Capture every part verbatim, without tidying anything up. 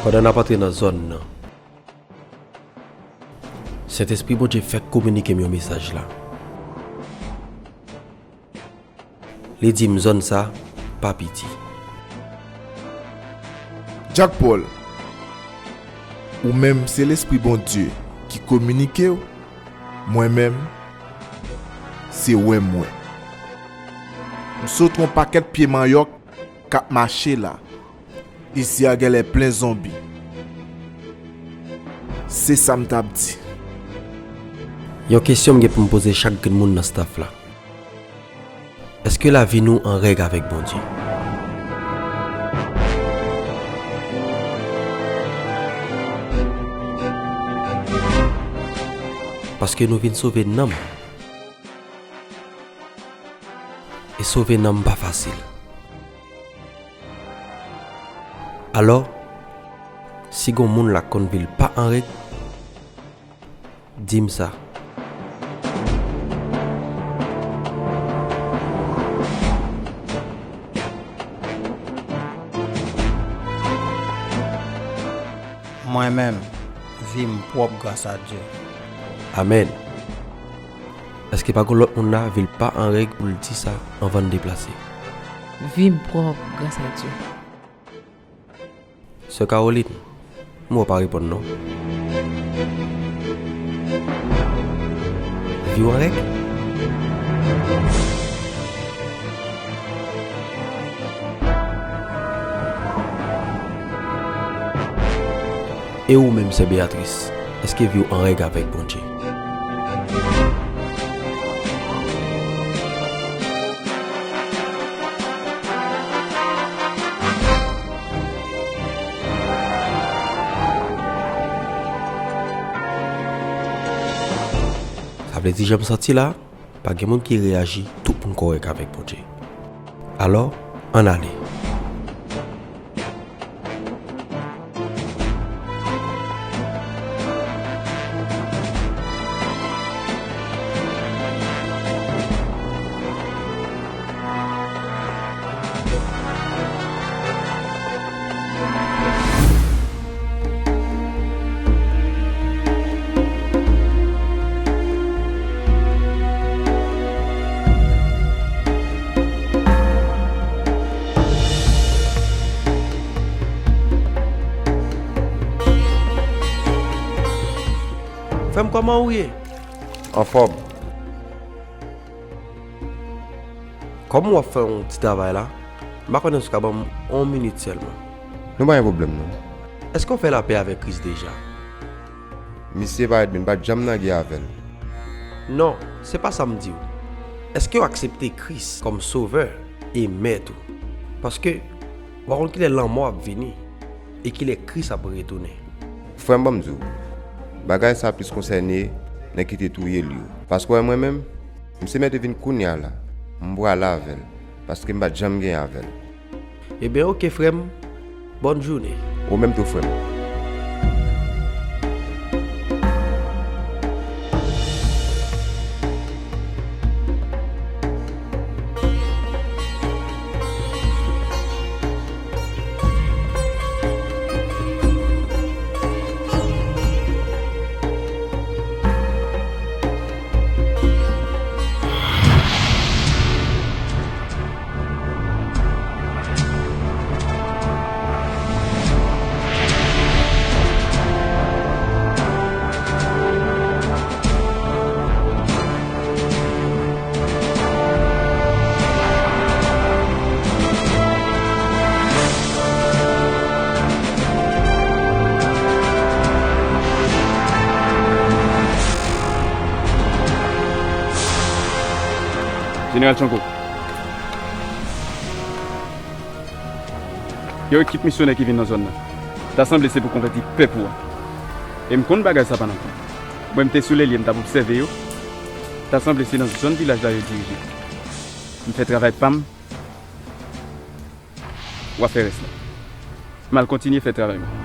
Pandan n ap antre nan zòn nan, Sentespri Bondye fèk kominike m yon mesaj la. Li di m zòn sa pa piti. Jack Paul, ou menm se Lespri Bondye ki kominike w, mwen menm, se wè m wè. M sot wè yon pakèt pye manyòk k ap mache la. Isi a genlè plen zonbi. Se sa m t ap di. Yon kesyon m gen pou m poze chak grenn moun nan staff la. Èske lavi nou an règ avèk Bondye? Paske nou vin sove nanm. E sove nanm pa fasil. Alò, si gon moun la k konn vi l pa an règ, di m sa. Mwen menm, vi m pwòp gras a Dye. Amèn. Èske pa gon lòt moun la, vi l pa an règ pou l di sa anvan n deplase? Vi m pwòp gras a Dye. Sè Caroline, m wè w pa reponn non. Vi w an règ? E ou menm, sè Beatrice, èske vi w an règ avèk Bondye? Sa vle di, jan m santi la, pa gen moun ki reyaji, tout moun kòrèk avèk Bondye. Alò, ann ale. Frè m, kòman ou ye? Anfòm. Kòm w ap fè yon ti travay la, m pa konnen si w ka ban m yon minit sèlman. Nou pa gen pwoblèm non. Èske w fè lapè avèk Kris deja? Misye pa Edmond, m pa t janm nan gè avè l. Non, se pa sa m di w. Èske w aksepte Kris kòm Sovè e Mèt ou? Paske, w pa konn kilè lanmò ap vini e kilè Kris ap retounen. Frè m, ban m di w, bagay sa plis konsène nèg ki te touye l yo. Paske w wè mwen menm, m se mèt vin kounye a la, m prale avè l, paske m pa t janm gen avè l. Ebyen, oke, frè m. Bòn jounen. Ou menm tou, frè m. Jeneral Tchongo. Yon ekip misyonè ki vin nan zòn nan. Ta sanble se pou konvèti pèp ou a. E m konn bagay sa pa nan kont. Mwen, m te sou lelye, m t ap obsève yo. Ta sanble se nan zòn vilaj la yo dirije. M fè travay pa m. W ap fè rès la. M al kontinye fè travay mwen.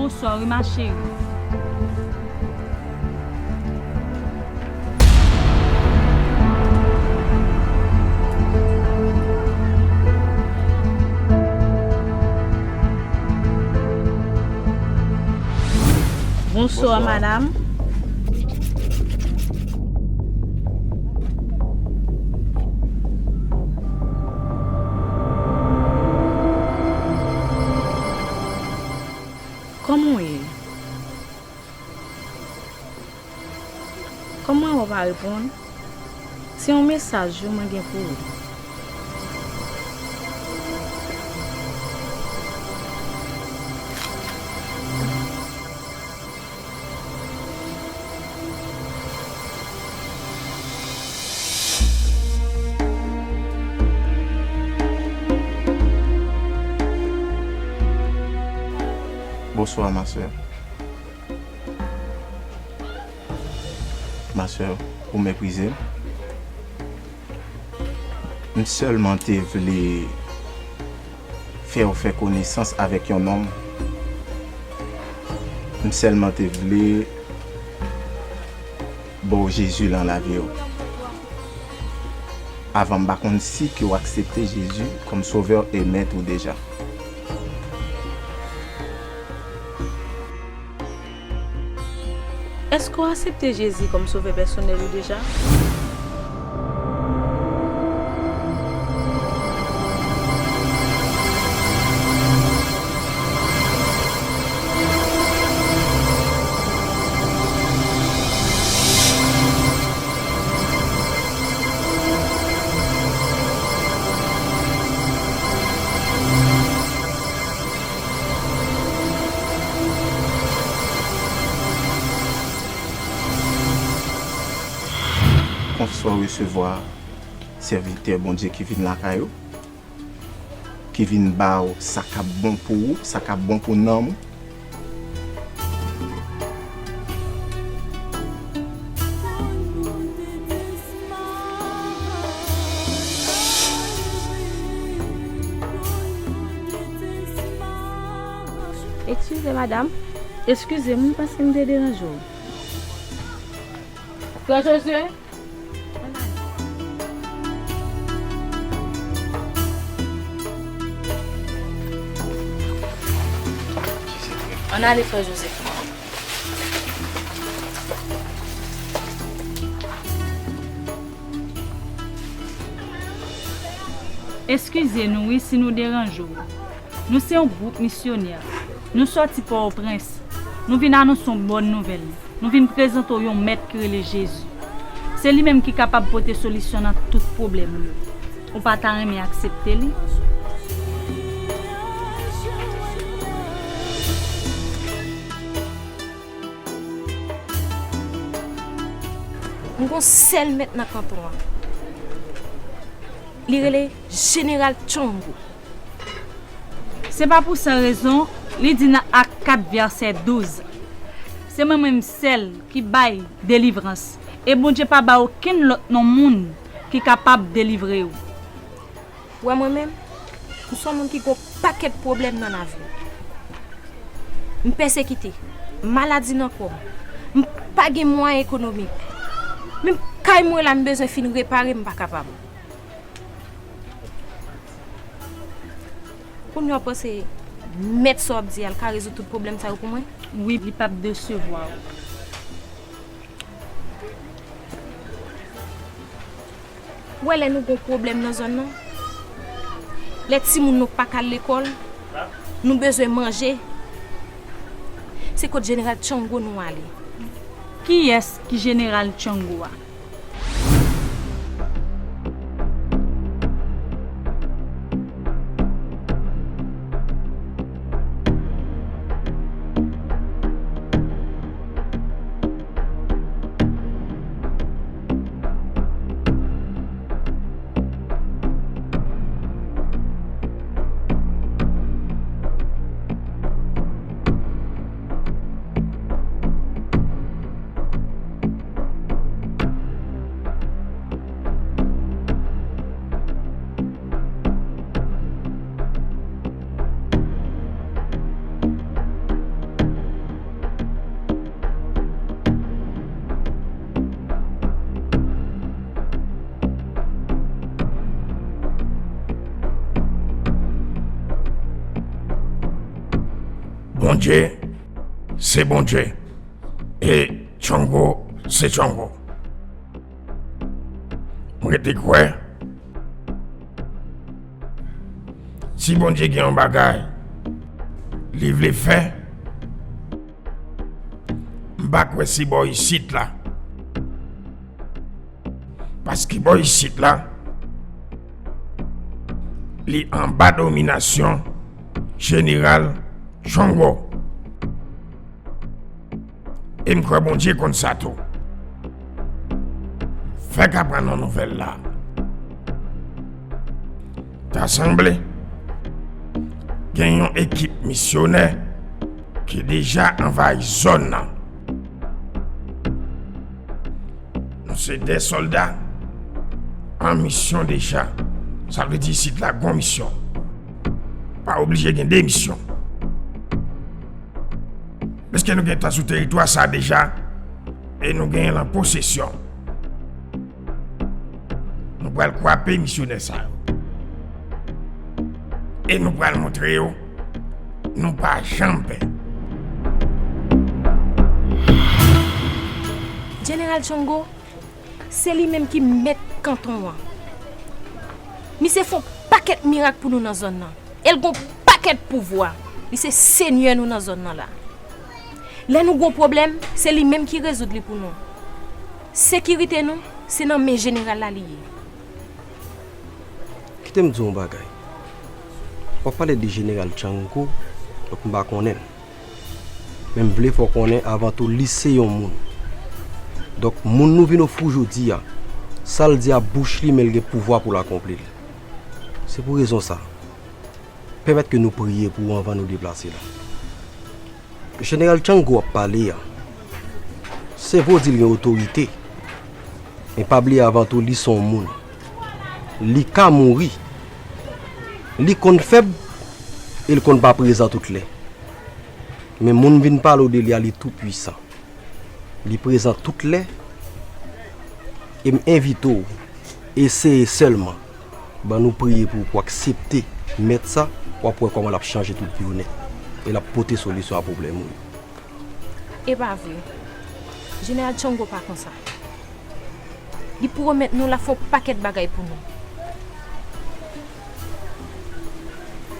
Bonswa wi ma cheri. Bonswa, bonswa, madanm. Kòman w ye? Kòman w pa reponn? Se yon mesaj wi mwen gen pou ou. Bonswa, ma sè. Ma sè, ou meprize m. M sèlman te vle fè w fè konesans avèk yon nonm. M sèlman te vle ba w Jezi lan lavi w. Avan m pa konn si ke w aksepte Jezi kòm Sovè e Mèt ou deja. Èske w aksepte Jezi kòm Sovè pèsonèl ou deja? Konsa w resevwa sèvitè Bondye ki vin lakay ou, ki vin ba w sa k ap bon pou ou, sa k ap bon pou nanm ou. Eskize, madanm. Eskize m, m panse m te deranje w. Frè Jozye? Ann ale, frè Jozye. Eskize nou wi si nou deranje w. Nou se yon gwoup misyonè. Nou sòti Pòtoprens. Nou vin anonse yon bòn nouvèl. Nou vin prezante w yon Mèt ki rele Jezi. Se li menm ki kapab pote solisyon nan tout pwoblèm ou yo. Ou pa ta renmen aksepte li? M gon sèl mèt nan kanton an. Li rele Jeneral Tchongo. Se pa pou san rezon, li di nan Ak kat vèsè douz, se mwen menm sèl ki bay delivrans, e Bondye pa ba okenn lòt non moun ki kapab delivre w. Ou wè mwen menm, m se yon moun ki gon pakèt pwoblèm nan lavi. M pèsekite, maladi nan kò m, m pa gen mwayen ekonomik. Menm kay mwen la m bezwen fin repare, m pa kapab. Kounye a w panse mèt sa w ap di a, l ka rezoud tout pwoblèm sa yo pou mwen? Wi, li p ap desevwa w. Ou wè lè nou gon pwoblèm nan zòn nan, lè timoun nou pa ka al lekòl, nou bezwen manje, se kot Jeneral Tchongo nou ale. Kiyès ki Jeneral Tchongo a? Bondye se Bondye, e Tchongo se Tchongo. M rete kwè, si Bondye gen yon bagay li vle fè, m pa kwè se bò isit la. Paske bò isit la, li anba dominasyon Jeneral Tchongo. E m kwè Bondye konn sa tou. Fèk aprann yon nouvèl la. Ta sanble gen yon ekip misyonè ki deja anvayi zòn nan. Nou se de sòlda an misyon deja. Sa vle di isit la gon misyon. Pa oblije gen de misyon. Piske nou gen tan sou teritwa sa deja, e nou genyen l an posesyon. Nou pral kwape misyonè sa yo. E nou pral montre yo, nou pa janm pè. Jeneral Tchongo, se li menm ki mèt kanton an. Misye fè yon pakèt mirak pou nou nan zòn nan. E l gon pakèt pouvwa. Li se senyè nou nan zòn nan la. Lè nou gon pwoblèm, se li menm ki rezoud li pou nou. Sekirite nou, se nan men jeneral la li ye. Kite m di w yon bagay. W ap pale de Jeneral Tchongo, donk m pa konnen l. Men m vle fè w konnen avan tou, li se yon moun. Donk, moun nou vin ofri w jodi a, sa l di a bouch li, men l gen pouvwa pou l akonpli l. Se pou rezon sa, pèmèt ke nou priye pou w anvan nou deplase la. Jeneral Tchongo w ap pale a, se vre w di l gen otorite, men pa bliye avan tou, li se yon moun. Li ka mouri. Li konn fèb, e l konn pa prezan tout lè. Men moun m vin pale w de li a, li tou pwisan. Li prezan tout lè, e m envite w, eseye sèlman. Ban nou priye pou ou, pou aksepte mèt sa, w ap wè kòman l ap chanje tout vi w nèt. E l ap pote solisyon a pwoblèm ou yo. E pa vre. Jeneral Tchongo pa konsa. Li pwomèt nou l ap fè yon pakèt bagay pou nou.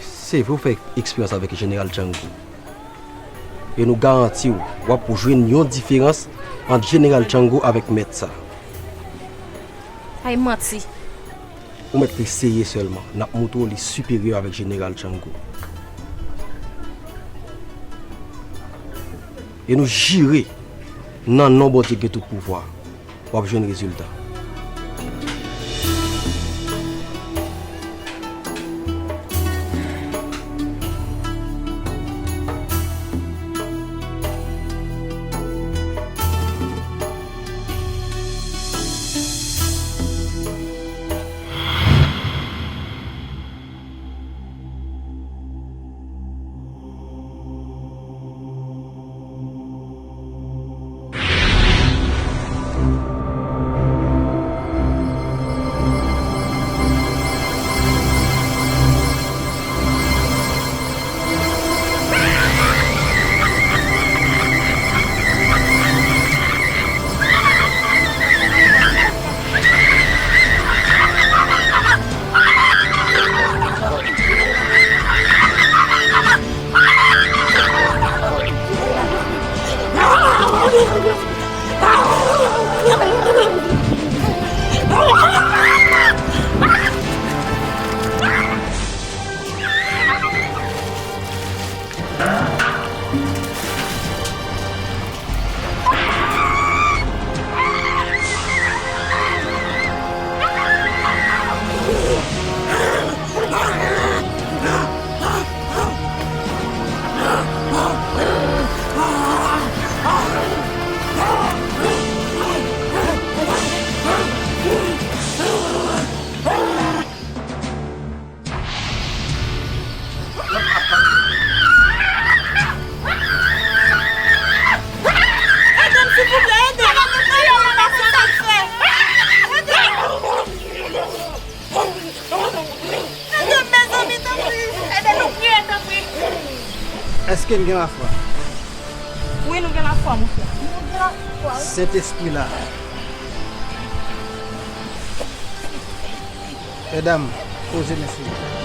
Se vre w fè eksperyans avèk Jeneral Tchongo. E nou garanti w, w ap jwenn yon diferans ant Jeneral Tchongo avèk mèt sa. Ay manti. Ou mèt eseye sèlman. N ap moutre w li siperyè avèk Jeneral Tchongo. E nou jire nan non Bondye ki gen tout pouvwa, w ap jwenn rezilta. Èske n gen lafwa? Wi, nou gen lafwa, monchè. Nou gen lafwa, wi. Sentespri la. Medam, poze men sou yo.